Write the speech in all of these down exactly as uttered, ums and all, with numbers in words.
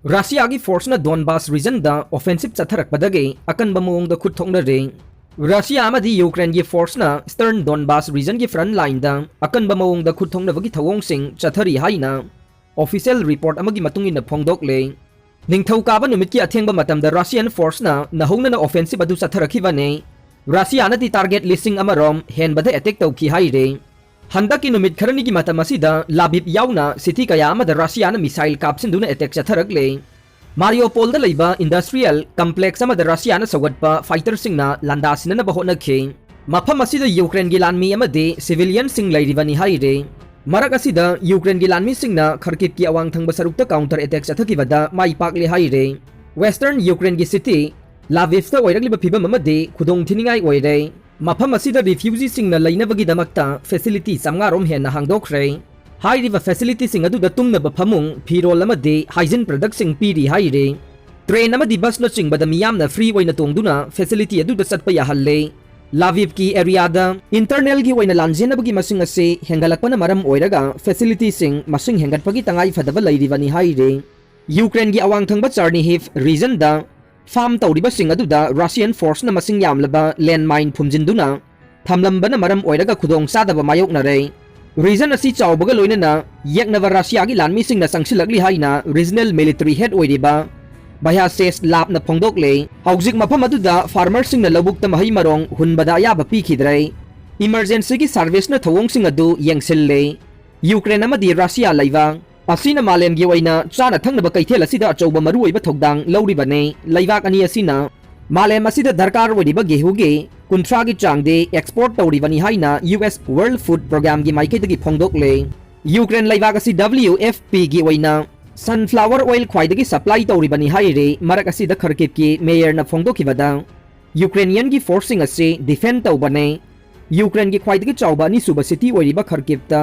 ꯔꯁꯤꯌꯥꯒꯤ ꯐꯣꯔꯁꯅ ꯗꯣꯟꯕꯥꯁ ꯔꯤꯖꯟꯗ offensive ꯆꯠꯊꯔꯛꯄꯗꯒꯤ ꯑꯀꯟꯕ ꯃꯑꯣꯡꯗ ꯈꯨꯠ ꯊꯣꯛꯅꯔꯦ꯫ ꯔꯁꯤꯌꯥ ꯑꯃꯗꯤ ꯌꯨꯀ꯭ꯔꯦꯟꯒꯤ ꯐꯣꯔꯁꯅ ꯏꯁꯇꯔꯟ ꯗꯣꯟꯕꯥꯁ ꯔꯤꯖꯟꯒꯤ ꯐ꯭ꯔꯟ ꯂꯥꯏꯟꯗ ꯑꯀꯟꯕ ꯃꯑꯣꯡꯗ ꯈꯨꯠ ꯊꯣꯛꯅꯕꯒꯤ ꯊꯧꯑꯣꯡꯁꯤꯡ ꯆꯠꯊꯔꯤ ꯍꯥꯏꯅ ꯑꯣꯐꯤꯁꯤꯌꯦꯜ ꯔꯤꯄꯣꯔꯠ ꯑꯃꯒꯤ ꯃꯇꯨꯡ ꯏꯟꯅ ꯐꯣꯡꯗꯣꯛꯂꯦ꯫ ꯅꯤꯡꯊꯧꯀꯥꯕ ꯅꯨꯃꯤꯠꯀꯤ ꯑꯊꯦꯡꯕ ꯃꯇꯝꯗ ꯔꯁꯤꯌꯥꯟ ꯐꯣꯔꯁꯅ ꯅꯧꯍꯧꯅꯅ ꯑꯣꯐꯦꯟꯁꯤꯞ ꯑꯗꯨ ꯆꯠꯊꯔꯛꯈꯤꯕꯅꯤ꯫ ꯔꯁꯤꯌꯥꯅꯗꯤ ꯇꯥꯔꯒꯦꯠ ꯂꯤꯁꯤꯡ ꯑꯃꯔꯣꯝ ꯍꯦꯟꯕꯗ ꯑꯦꯇꯦꯛ ꯇꯧꯈꯤ ꯍꯥꯏꯔꯦ꯫ ꯍꯟꯗꯛꯀꯤ ꯅꯨꯃꯤꯠ ꯈꯔꯅꯤꯒꯤ ꯃꯇꯝ ꯑꯁꯤꯗ ꯂꯥꯕꯤꯕ ꯌꯥꯎꯅ ꯁꯤꯇꯤ ꯀꯌꯥ ꯑꯃꯗ ꯔꯁꯤꯌꯥꯅ ꯃꯤꯁꯥꯏꯜ ꯀꯥꯞꯁꯤꯟꯗꯨꯅ ꯑꯦꯇꯦꯛ ꯆꯠꯊꯔꯛꯂꯦ꯫ ꯃꯥꯔꯤꯌꯣꯄꯣꯜꯗ ꯂꯩꯕ ꯏꯟꯗꯁꯇ꯭ꯔꯤꯌꯦꯜ ꯀꯝꯄ꯭ꯂꯦꯛꯁ ꯑꯃꯗ ꯔꯁꯤꯌꯥꯅ ꯁꯧꯒꯠꯄ ꯐꯥꯏꯇꯔꯁꯤꯡꯅ ꯂꯥꯟꯗꯥꯁꯤꯟꯅꯅꯕ ꯍꯣꯠꯅꯈꯤ꯫ ꯃꯐꯝ ꯑꯁꯤꯗ ꯌꯨꯀ꯭ꯔꯦꯟꯒꯤ ꯂꯥꯟꯃꯤ ꯑꯃꯗꯤ ꯁꯤꯚꯤꯂꯤꯌꯟꯁꯤꯡ ꯂꯩꯔꯤꯕꯅꯤ ꯍꯥꯏꯔꯦ꯫ ꯃꯔꯛ ꯑꯁꯤꯗ ꯌꯨꯀ꯭ꯔꯦꯟꯒꯤ ꯂꯥꯟꯃꯤꯁꯤꯡꯅ ꯈꯔꯀꯤꯞꯀꯤ ꯑꯋꯥꯡ ꯊꯪꯕ ꯁꯔꯨꯛꯇ ꯀꯥꯎꯟꯇꯔ ꯑꯦꯇꯦꯛ ꯆꯠꯊꯈꯤꯕꯗ ꯃꯥꯏ ꯄꯥꯛꯂꯦ ꯍꯥꯏꯔꯦ꯫ ꯋꯦꯁꯇꯔꯟ ꯌꯨꯀ꯭ꯔꯦꯟꯒꯤ ꯁꯤꯇꯤ ꯂꯥꯚꯤꯚꯇ ꯑꯣꯏꯔꯛꯂꯤꯕ ꯐꯤꯕꯝ ꯑꯃꯗꯤ ꯈꯨꯗꯣꯡ ꯊꯤꯅꯤꯡꯉꯥꯏ ꯑꯣꯏꯔꯦ꯫ ꯃꯐꯝ ꯑꯁꯤꯗ ꯔꯤꯐ꯭ꯌꯨꯖꯤꯁꯤꯡꯅ ꯂꯩꯅꯕꯒꯤꯗꯃꯛꯇ ꯐꯦꯁꯤꯂꯤꯇꯤ ꯆꯥꯝꯃꯉꯥꯔꯣꯝ ꯍꯦꯟꯅ ꯍꯥꯡꯗꯣꯛꯈ꯭ꯔꯦ꯫ ꯍꯥꯏꯔꯤꯕ ꯐꯦꯁꯤꯂꯤꯇꯤꯁꯤꯡ ꯑꯗꯨꯗ ꯇꯨꯝꯅꯕ ꯐꯃꯨꯡ, ꯐꯤꯔꯣꯜ ꯑꯃꯗꯤ ꯍꯥꯏꯖꯤꯟ ꯄ꯭ꯔꯗꯛꯁꯤꯡ ꯄꯤꯔꯤ ꯍꯥꯏꯔꯤ꯫ ꯇ꯭ꯔꯦꯟ ꯑꯃꯗꯤ ꯕꯁꯅꯆꯤꯡꯕꯗ ꯃꯤꯌꯥꯝꯅ ꯐ꯭ꯔꯤ ꯑꯣꯏꯅ ꯇꯣꯡꯗꯨꯅ ꯐꯦꯁꯤꯂꯤꯇꯤ ꯑꯗꯨꯗ ꯆꯠꯄ ꯌꯥꯍꯜꯂꯦ꯫ ꯂꯥꯚꯤꯚꯀꯤ ꯑꯦꯔꯤꯌꯥꯗ ꯏꯟꯇꯔꯅꯦꯜꯒꯤ ꯑꯣꯏꯅ ꯂꯥꯟꯖꯦꯟꯅꯕꯒꯤ ꯃꯁꯤꯡ ꯑꯁꯤ ꯍꯦꯟꯒꯠꯂꯛꯄꯅ ꯃꯔꯝ ꯑꯣꯏꯔꯒ ꯐꯦꯁꯤꯂꯤꯇꯤꯁꯤꯡ ꯃꯁꯤꯡ ꯍꯦꯟꯒꯠꯄꯒꯤ ꯇꯉꯥꯏ ꯐꯗꯕ ꯂꯩꯔꯤꯕꯅꯤ ꯍꯥꯏꯔꯤ꯫ ꯌꯨꯀ꯭ꯔꯦꯟꯒꯤ ꯑꯋꯥꯡ ꯊꯪꯕ ꯆꯥꯔꯅꯤꯍꯤꯚ ꯔꯤꯖꯟꯗ ꯐꯥꯔꯝ ꯇꯧꯔꯤꯕꯁꯤꯡ ꯑꯗꯨꯗ ꯔꯁꯤꯌꯟ ꯐꯣꯔꯁꯅ ꯃꯁꯤꯡ ꯌꯥꯝꯂꯕ ꯂꯦꯟꯃꯥꯏꯟ ꯐꯨꯝꯖꯤꯟꯗꯨꯅ ꯊꯝꯂꯝꯕꯅ ꯃꯔꯝ ꯑꯣꯏꯔꯒ ꯈꯨꯗꯣꯡꯆꯥꯗꯕ ꯃꯥꯌꯣꯛꯅꯔꯦ꯫ ꯔꯤꯖꯟ ꯑꯁꯤ ꯆꯥꯎꯕꯒ ꯂꯣꯏꯅꯅ ꯌꯦꯛꯅꯕ ꯔꯁꯤꯌꯥꯒꯤ ꯂꯥꯟꯃꯤꯁꯤꯡꯅ ꯆꯪꯁꯤꯜꯂꯛꯂꯤ ꯍꯥꯏꯅ ꯔꯤꯖꯅꯦꯜ ꯃꯤꯂꯤꯇꯔꯤ ꯍꯦꯗ ꯑꯣꯏꯔꯤꯕ ꯚꯌꯥꯁꯦꯁ ꯂꯥꯞꯅ ꯐꯣꯡꯗꯣꯛꯂꯦ꯫ ꯍꯧꯖꯤꯛ ꯃꯐꯝ ꯑꯗꯨꯗ ꯐꯥꯔꯃꯔꯁꯤꯡꯅ ꯂꯧꯕꯨꯛꯇ ꯃꯍꯩ ꯃꯔꯣꯡ ꯍꯨꯟꯕꯗ ꯑꯌꯥꯕ ꯄꯤꯈꯤꯗ꯭ꯔꯦ꯫ ꯏꯃꯔꯖꯦꯟꯁꯤꯒꯤ ꯁꯥꯔꯚꯤꯁꯅ ꯊꯧꯑꯣꯡꯁꯤꯡ ꯑꯗꯨ ꯌꯦꯡꯁꯤꯜꯂꯦ꯫ ꯌꯨꯀ꯭ꯔꯦꯟ ꯑꯃꯗꯤ ꯔꯁꯤꯌꯥ ꯂꯩꯕꯥꯛ ꯑꯁꯤꯅ ꯃꯥꯂꯦꯝꯒꯤ ꯑꯣꯏꯅ ꯆꯥꯅ ꯊꯛꯅꯕ ꯀꯩꯊꯦꯜ ꯑꯁꯤꯗ ꯑꯆꯧꯕ ꯃꯔꯨꯑꯣꯏꯕ ꯊꯧꯗꯥꯡ ꯂꯧꯔꯤꯕꯅꯤ꯫ ꯂꯩꯕꯥꯛ ꯑꯅꯤ ꯑꯁꯤꯅ ꯃꯥꯂꯦꯝ ꯑꯁꯤꯗ ꯗꯔꯀꯥꯔ ꯑꯣꯏꯔꯤꯕ ꯒꯦꯍꯨꯒꯤ ꯀꯨꯟꯊ꯭ꯔꯥꯒꯤ ꯆꯥꯡꯗꯤ ꯑꯦꯛꯁꯄꯣꯔꯠ ꯇꯧꯔꯤꯕꯅꯤ ꯍꯥꯏꯅ ꯌꯨ ꯑꯦꯁ ꯋꯥꯔꯜꯗ ꯐꯨꯗ ꯄ꯭ꯔꯣꯒ꯭ꯔꯥꯝꯒꯤ ꯃꯥꯏꯀꯩꯗꯒꯤ ꯐꯣꯡꯗꯣꯛꯂꯦ꯫ ꯌꯨꯀ꯭ꯔꯦꯟ ꯂꯩꯕꯥꯛ ꯑꯁꯤ ꯗꯕ꯭ꯂꯤꯌꯨ ꯑꯦꯐ ꯄꯤꯒꯤ ꯑꯣꯏꯅ ꯁꯟꯐ꯭ꯂꯥꯋꯔ ꯑꯣꯏꯜ ꯈ꯭ꯋꯥꯏꯗꯒꯤ ꯁꯄ꯭ꯂꯥꯏ ꯇꯧꯔꯤꯕꯅꯤ ꯍꯥꯏꯔꯤ꯫ ꯃꯔꯛ ꯑꯁꯤꯗ ꯈꯔꯀꯤꯞꯀꯤ ꯃꯦꯌꯔꯅ ꯐꯣꯡꯗꯣꯛꯈꯤꯕꯗ ꯌꯨꯀ꯭ꯔꯦꯅꯤꯌꯟꯒꯤ ꯐꯣꯔꯁꯁꯤꯡ ꯑꯁꯤ ꯗꯤꯐꯦꯟ ꯇꯧꯕꯅꯦ꯫ ꯌꯨꯀ꯭ꯔꯦꯟꯒꯤ ꯈ꯭ꯋꯥꯏꯗꯒꯤ ꯆꯥꯎꯕ ꯑꯅꯤꯁꯨꯕ ꯁꯤꯇꯤ ꯑꯣꯏꯔꯤꯕ ꯈꯔꯀꯤꯞꯇ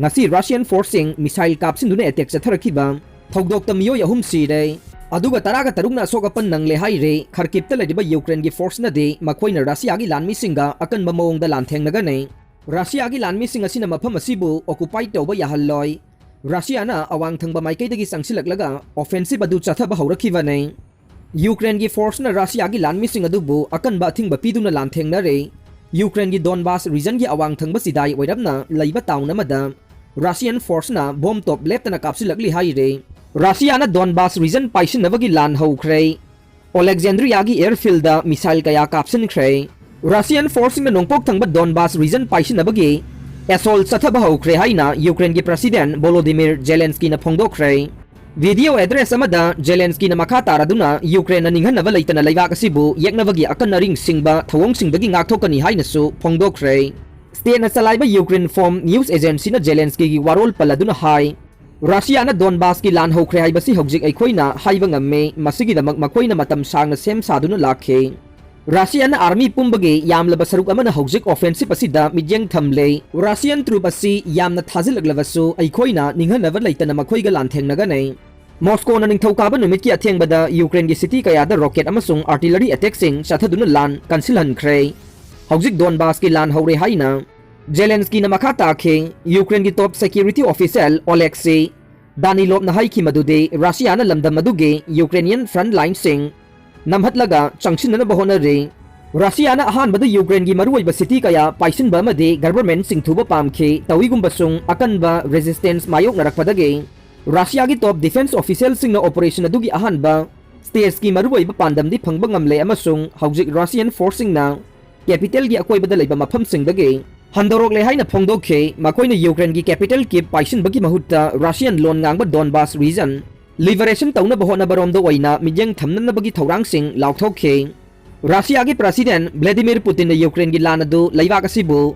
ꯉꯁꯤ ꯔꯁꯤꯌꯟ ꯐꯣꯔꯁꯁꯤꯡ ꯃꯤꯁꯥꯏꯜ ꯀꯥꯞꯁꯤꯟꯗꯨꯅ ꯑꯦꯇꯦꯛ ꯆꯠꯊꯔꯛꯈꯤꯕ ꯊꯧꯗꯣꯛꯇ ꯃꯤꯑꯣꯏ ꯑꯍꯨꯝ ꯁꯤꯔꯦ꯫ ꯑꯗꯨꯒ ꯇꯔꯥꯒ ꯇꯔꯨꯛꯅ ꯑꯁꯣꯛ ꯑꯄꯟ ꯅꯪꯂꯦ ꯍꯥꯏꯔꯦ꯫ ꯈꯔꯀꯤꯞꯇ ꯂꯩꯔꯤꯕ ꯌꯨꯀ꯭ꯔꯦꯟꯒꯤ ꯐꯣꯔꯁꯅꯗꯤ ꯃꯈꯣꯏꯅ ꯔꯁꯤꯌꯥꯒꯤ ꯂꯥꯟꯃꯤꯁꯤꯡꯒ ꯑꯀꯟꯕ ꯃꯑꯣꯡꯗ ꯂꯥꯟꯊꯦꯡꯅꯒꯅꯤ꯫ ꯔꯁꯤꯌꯥꯒꯤ ꯂꯥꯟꯃꯤꯁꯤꯡ ꯑꯁꯤꯅ ꯃꯐꯝ ꯑꯁꯤꯕꯨ ꯑꯣꯀꯨꯄꯥꯏ ꯇꯧꯕ ꯌꯥꯍꯜꯂꯣꯏ꯫ ꯔꯁꯤꯌꯥꯅ ꯑꯋꯥꯡ ꯊꯪꯕ ꯃꯥꯏꯀꯩꯗꯒꯤ ꯆꯪꯁꯤꯜꯂꯛꯂꯒ offensive ꯑꯗꯨ ꯆꯠꯊꯕ ꯍꯧꯔꯛꯈꯤꯕꯅꯤ꯫ ꯌꯨꯀ꯭ꯔꯦꯟꯒꯤ forceꯅ ꯔꯁꯤꯌꯥꯒꯤ ꯂꯥꯟꯃꯤꯁꯤꯡ ꯑꯗꯨꯕꯨ ꯑꯀꯟꯕ ꯑꯊꯤꯡꯕ ꯄꯤꯗꯨꯅ ꯂꯥꯟꯊꯦꯡꯅꯔꯦ꯫ ꯌꯨꯀ꯭ꯔꯦꯟꯒꯤ Donbas regionꯒꯤ ꯑꯋꯥꯡ ꯊꯪꯕ ꯆꯤꯗꯥꯏ ꯑꯣꯏꯔꯞꯅ ꯂꯩꯕ town ꯑꯃꯗ Russian forceꯅ bomb ꯇꯣꯞ ꯂꯦꯞꯇꯅ ꯀꯥꯞꯁꯤꯜꯂꯛꯂꯤ ꯍꯥꯏꯔꯦ꯫ ꯔꯁꯤꯌꯥꯅ Donbas region ꯄꯥꯏꯁꯤꯟꯅꯕꯒꯤ ꯂꯥꯟ ꯍꯧꯈ꯭ꯔꯦ꯫ Alexandriaꯒꯤ airfieldꯗ missile ꯀꯌꯥ ꯀꯥꯞꯁꯤꯟꯈ꯭ꯔꯦ꯫ Russian forceꯁꯤꯡꯅ ꯅꯣꯡꯄꯣꯛ ꯊꯪꯕ Donbas region ꯄꯥꯏꯁꯤꯟꯅꯕꯒꯤ assault ꯆꯠꯊꯕ ꯍꯧꯈ꯭ꯔꯦ ꯍꯥꯏꯅ ꯌꯨꯀ꯭ꯔꯦꯟꯒꯤ President Volodymyr Zelenskyꯅ ꯐꯣꯡꯗꯣꯛꯈ꯭ꯔꯦ꯫ Video address ꯑꯃꯗ Zelenskyꯅ ꯃꯈꯥ ꯇꯥꯔꯗꯨꯅ ꯌꯨꯀ꯭ꯔꯦꯟꯅ ꯅꯤꯡꯍꯟꯅꯕ ꯂꯩꯇꯅ ꯂꯩꯕꯥꯛ ꯑꯁꯤꯕꯨ ꯌꯦꯛꯅꯕꯒꯤ ꯑꯀꯟ ꯑꯔꯤꯡ ꯁꯤꯡꯕ ꯊꯧꯑꯣꯡꯁꯤꯡꯗꯒꯤ ꯉꯥꯛꯊꯣꯛꯀꯅꯤ ꯍꯥꯏꯅꯁꯨ ꯐꯣꯡꯗꯣꯛꯈ꯭ꯔꯦ꯫ Stateꯅ ꯆꯂꯥꯏꯕ Ukrinform news agencyꯅ Zelenskyꯒꯤ ꯋꯥꯔꯣꯜ ꯄꯜꯂꯗꯨꯅ ꯍꯥꯏ, ꯔꯁꯤꯌꯥꯅ Donbasꯀꯤ ꯂꯥꯟ ꯍꯧꯈ꯭ꯔꯦ ꯍꯥꯏꯕꯁꯤ ꯍꯧꯖꯤꯛ ꯑꯩꯈꯣꯏꯅ ꯍꯥꯏꯕ ꯉꯝꯃꯤ, ꯃꯁꯤꯒꯤꯗꯃꯛ ꯃꯈꯣꯏꯅ ꯃꯇꯝ ꯁꯥꯡꯅ ꯁꯦꯝ ꯁꯥꯗꯨꯅ ꯂꯥꯛꯈꯤ꯫ Russian army ꯄꯨꯝꯕꯒꯤ ꯌꯥꯝꯂꯕ ꯁꯔꯨꯛ ꯑꯃꯅ ꯍꯧꯖꯤꯛ offensive ꯑꯁꯤꯗ ꯃꯤꯠꯌꯦꯡ ꯊꯝꯂꯦ꯫ Russian troop ꯑꯁꯤ ꯌꯥꯝꯅ ꯊꯥꯖꯤꯜꯂꯛꯂꯕꯁꯨ ꯑꯩꯈꯣꯏꯅ ꯅꯤꯡꯍꯟꯅꯕ ꯂꯩꯇꯅ ꯃꯈꯣꯏꯒ ꯂꯥꯟꯊꯦꯡꯅꯒꯅꯤ꯫ Moscowꯅ ꯅꯤꯡꯊꯧꯀꯥꯕ ꯅꯨꯃꯤꯠꯀꯤ ꯑꯊꯦꯡꯕꯗ Ukraineꯒꯤ city ꯀꯌꯥꯗ rocket ꯑꯃꯁꯨꯡ artillery attackꯁꯤꯡ ꯆꯠꯊꯗꯨꯅ ꯂꯥꯟ ꯀꯟꯁꯤꯜꯍꯟꯈ꯭ꯔꯦ꯫ ꯍꯧꯖꯤꯛ Donbasꯀꯤ ꯂꯥꯟ ꯍꯧꯔꯦ ꯍꯥꯏꯅ Zelenskyꯅ ꯃꯈꯥ ꯇꯥꯈꯤ꯫ Ukraineꯒꯤ top security official Oleksiy Danilovꯅ ꯍꯥꯏꯈꯤ ꯃꯗꯨꯗꯤ ꯔꯁꯤꯌꯥꯅ ꯂꯝꯗꯝ ꯑꯗꯨꯒꯤ Ukrainian front lineꯁꯤꯡ ꯅꯝꯍꯠꯂꯒ ꯆꯪꯁꯤꯟꯅꯅꯕ ꯍꯣꯠꯅꯔꯤ꯫ ꯔꯁꯤꯌꯥꯅ ꯑꯍꯥꯟꯕꯗ ꯌꯨꯀ꯭ꯔꯦꯟꯒꯤ ꯃꯔꯨꯑꯣꯏꯕ city ꯀꯌꯥ ꯄꯥꯏꯁꯤꯟꯕ ꯑꯃꯗꯤ government ꯆꯤꯡꯊꯨꯕ ꯄꯥꯝꯈꯤ꯫ ꯇꯧꯏꯒꯨꯝꯕꯁꯨꯡ, ꯑꯀꯟꯕ resistance ꯃꯥꯌꯣꯛꯅꯔꯛꯄꯗꯒꯤ ꯔꯁꯤꯌꯥꯒꯤ top defence officialꯁꯤꯡꯅ operation ꯑꯗꯨꯒꯤ ꯑꯍꯥꯟꯕ stageꯀꯤ ꯃꯔꯨꯑꯣꯏꯕ ꯄꯥꯟꯗꯝꯗꯤ ꯐꯪꯕ ꯉꯝꯂꯦ ꯑꯃꯁꯨꯡ ꯍꯧꯖꯤꯛ Russian forceꯁꯤꯡꯅ capitalꯒꯤ ꯑꯀꯣꯏꯕꯗ ꯂꯩꯕ ꯃꯐꯝꯁꯤꯡꯗꯒꯤ ꯍꯟꯗꯣꯔꯛꯂꯦ ꯍꯥꯏꯅ ꯐꯣꯡꯗꯣꯛꯈꯤ꯫ ꯃꯈꯣꯏꯅ ꯌꯨꯀ꯭ꯔꯦꯟꯒꯤ capital Kyiv ꯄꯥꯏꯁꯤꯟꯕꯒꯤ ꯃꯍꯨꯠꯇ Russian ꯂꯣꯟ ꯉꯥꯡꯕ Donbas region liberation ꯇꯧꯅꯕ ꯍꯣꯠꯅꯕꯔꯣꯝꯗ ꯑꯣꯏꯅ ꯃꯤꯠꯌꯦꯡ ꯊꯝꯅꯅꯕꯒꯤ ꯊꯧꯔꯥꯡꯁꯤꯡ ꯂꯥꯎꯊꯣꯛꯈꯤ꯫ ꯔꯁꯤꯌꯥꯒꯤ President Vladimir Putinꯅ ꯌꯨꯀ꯭ꯔꯦꯟꯒꯤ ꯂꯥꯟ ꯑꯗꯨ ꯂꯩꯕꯥꯛ ꯑꯁꯤꯕꯨ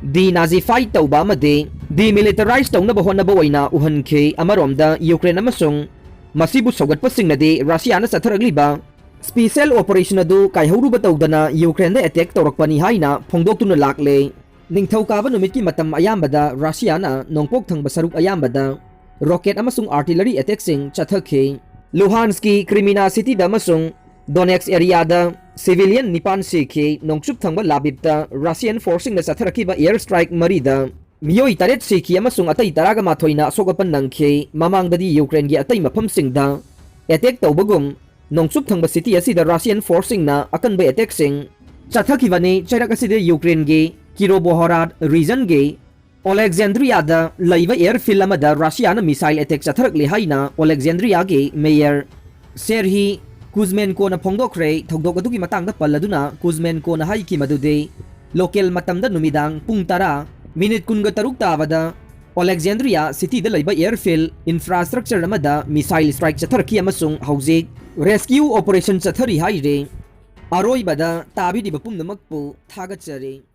denazify ꯇꯧꯕ ꯑꯃꯗꯤ demilitarize ꯇꯧꯅꯕ ꯍꯣꯠꯅꯕ ꯑꯣꯏꯅ ꯎꯍꯟꯈꯤ꯫ ꯑꯃꯔꯣꯝꯗ ꯌꯨꯀ꯭ꯔꯦꯟ ꯑꯃꯁꯨꯡ ꯃꯁꯤꯕꯨ ꯁꯧꯒꯠꯄꯁꯤꯡꯅꯗꯤ ꯔꯁꯤꯌꯥꯅ ꯆꯠꯊꯔꯛꯂꯤꯕ special operation ꯑꯗꯨ ꯀꯥꯏꯍꯧꯔꯨꯕ ꯇꯧꯗꯅ ꯌꯨꯀ꯭ꯔꯦꯟꯗ attack ꯇꯧꯔꯛꯄꯅꯤ ꯍꯥꯏꯅ ꯐꯣꯡꯗꯣꯛꯇꯨꯅ ꯂꯥꯛꯂꯦ꯫ ꯅꯤꯡꯊꯧꯀꯥꯕ ꯅꯨꯃꯤꯠꯀꯤ ꯃꯇꯝ ꯑꯌꯥꯝꯕꯗ ꯔꯁꯤꯌꯥꯅ ꯅꯣꯡꯄꯣꯛ ꯊꯪꯕ ꯁꯔꯨꯛ ꯑꯌꯥꯝꯕꯗ rocket ꯑꯃꯁꯨꯡ artillery attackꯁꯤꯡ ꯆꯠꯊꯈꯤ꯫ Luhanskꯀꯤ Kremina cityꯗ ꯑꯃꯁꯨꯡ Donetsk areaꯗ civilian ꯅꯤꯄꯥꯟ ꯁꯤꯈꯤ꯫ ꯅꯣꯡꯆꯨꯞ ꯊꯪꯕ ꯂꯥꯕꯤꯞꯇ Russian forceꯁꯤꯡꯅ ꯆꯠꯊꯔꯛꯈꯤꯕ air strike ꯃꯔꯤꯗ ꯃꯤꯑꯣꯏ ꯇꯔꯦꯠ ꯁꯤꯈꯤ ꯑꯃꯁꯨꯡ ꯑꯇꯩ ꯇꯔꯥꯒ ꯃꯥꯊꯣꯏꯅ ꯑꯁꯣꯛ ꯑꯄꯟ ꯅꯪꯈꯤ꯫ ꯃꯃꯥꯡꯗꯗꯤ ꯌꯨꯀ꯭ꯔꯦꯟꯒꯤ ꯑꯇꯩ ꯃꯐꯝꯁꯤꯡꯗ ꯑꯦꯇꯦꯛ ꯇꯧꯕꯒꯨꯝ ꯅꯣꯡꯆꯨꯞ ꯊꯪꯕ ꯁꯤꯇꯤ ꯑꯁꯤꯗ ꯔꯥꯁꯤꯌꯥꯟ ꯐꯣꯔꯁꯁꯤꯡꯅ ꯑꯀꯟꯕ ꯑꯦꯇꯦꯛꯁꯤꯡ ꯆꯠꯊꯈꯤꯕꯅꯤ꯫ ꯆꯩꯔꯛ ꯑꯁꯤꯗ ꯌꯨꯀ꯭ꯔꯦꯟꯒꯤ ꯀꯤꯔꯣꯕꯣꯍꯣꯔꯥꯠ ꯔꯤꯖꯟꯒꯤ ꯑꯣꯂꯦꯛꯖꯦꯟꯗ꯭ꯔꯤꯌꯥꯗ ꯂꯩꯕ ꯑꯦꯌꯔꯐꯤꯜ ꯑꯃꯗ ꯔꯥꯁꯤꯌꯥꯅ ꯃꯤꯁꯥꯏꯜ ꯑꯦꯇꯦꯛ ꯆꯠꯊꯔꯛꯂꯤ ꯍꯥꯏꯅ ꯑꯣꯂꯦꯛꯖꯦꯟꯗ꯭ꯔꯤꯌꯥꯒꯤ ꯃꯦꯌꯔ ꯁꯦꯔꯍꯤ ꯀꯨꯖꯃꯦꯟꯀꯣꯅ ꯐꯣꯡꯗꯣꯛꯈ꯭ꯔꯦ꯫ ꯊꯧꯗꯣꯛ ꯑꯗꯨꯒꯤ ꯃꯇꯥꯡꯗ ꯄꯜꯂꯗꯨꯅ ꯀꯨꯖꯃꯦꯟꯀꯣꯅ ꯍꯥꯏꯈꯤ ꯃꯗꯨꯗꯤ ꯂꯣꯀꯦꯜ ꯃꯇꯝꯗ ꯅꯨꯃꯤꯗꯥꯡ ꯄꯨꯡ ꯇꯔꯥ ꯃꯤꯅꯤꯠ ꯀꯨꯟꯒ ꯇꯔꯨꯛ ꯇꯥꯕꯗ ꯑꯣꯂꯦꯛꯖꯦꯟꯗ꯭ꯔꯤꯌꯥ ꯁꯤꯇꯤꯗ ꯂꯩꯕ ꯑꯦꯌꯔꯐꯤꯜ ꯏꯟꯐ꯭ꯔꯥꯁ꯭ꯇ꯭ꯔꯛꯆꯔ ꯑꯃꯗ ꯃꯤꯁꯥꯏꯜ ꯁ꯭ꯇ꯭ꯔꯥꯏꯛ ꯆꯠꯊꯔꯛꯈꯤ ꯑꯃꯁꯨꯡ ꯍꯧꯖꯤꯛ ꯔꯦꯁꯀ꯭ꯌꯨ ꯑꯣꯄꯔꯦꯁꯟ ꯆꯠꯊꯔꯤ ꯍꯥꯏꯔꯤ꯫ ꯑꯔꯣꯏꯕꯗ ꯇꯥꯕꯤꯔꯤꯕ ꯄꯨꯝꯅꯃꯛꯄꯨ ꯊꯥꯒꯠꯆꯔꯤ꯫